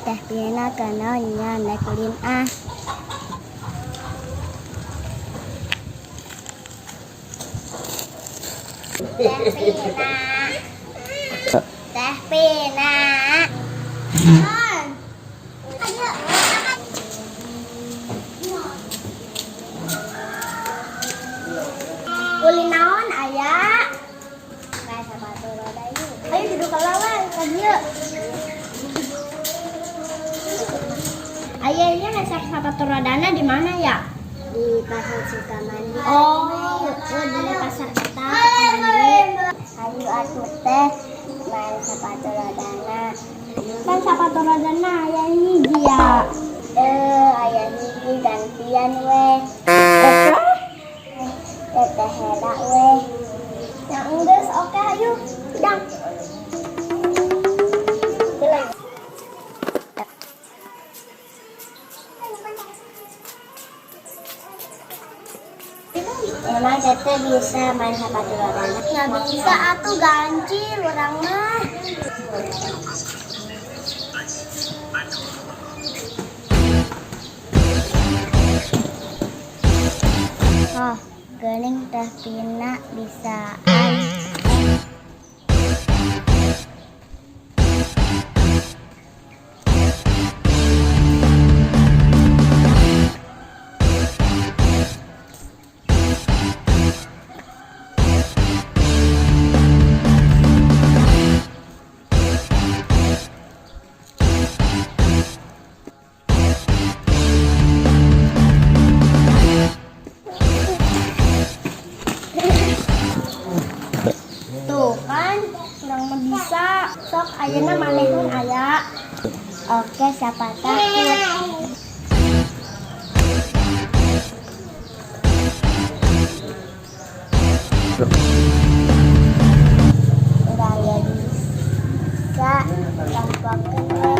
Teh Pina kunaon nya, naik ulin ah. Teh Pina. Teh Pina. Ayo. Ulin naon, Aya? Kayak sepatu roda yuk. Ayo duduk ke lawan, kan yuk. Ayah, ini ngeser sepatu rodana di mana ya? Di Pasar Sukamandi. Oh, di Pasar Kota. Ayo atuh, Teh, main sepatu rodana. Kan sepatu rodana aya hiji ya. Eh, aya hiji, gantian weh. Oke. Teteh heula weh. Ya enggeus, oke, ayo. Dang. Jalan. Emang Teteh bisa main sepatu rodana? Nggak bisa atuh, gancil urang mah. Oh, geuning Teh Pina bisaan. Tuh kan, urang mah bisa. Sok ayeuna manehun, Aya. Oke, siapa takut. Urang ya bisa, tempokeun we.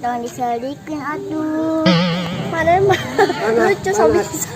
Jangan diselidikeun atuh. Mana mah lucu, so bisa.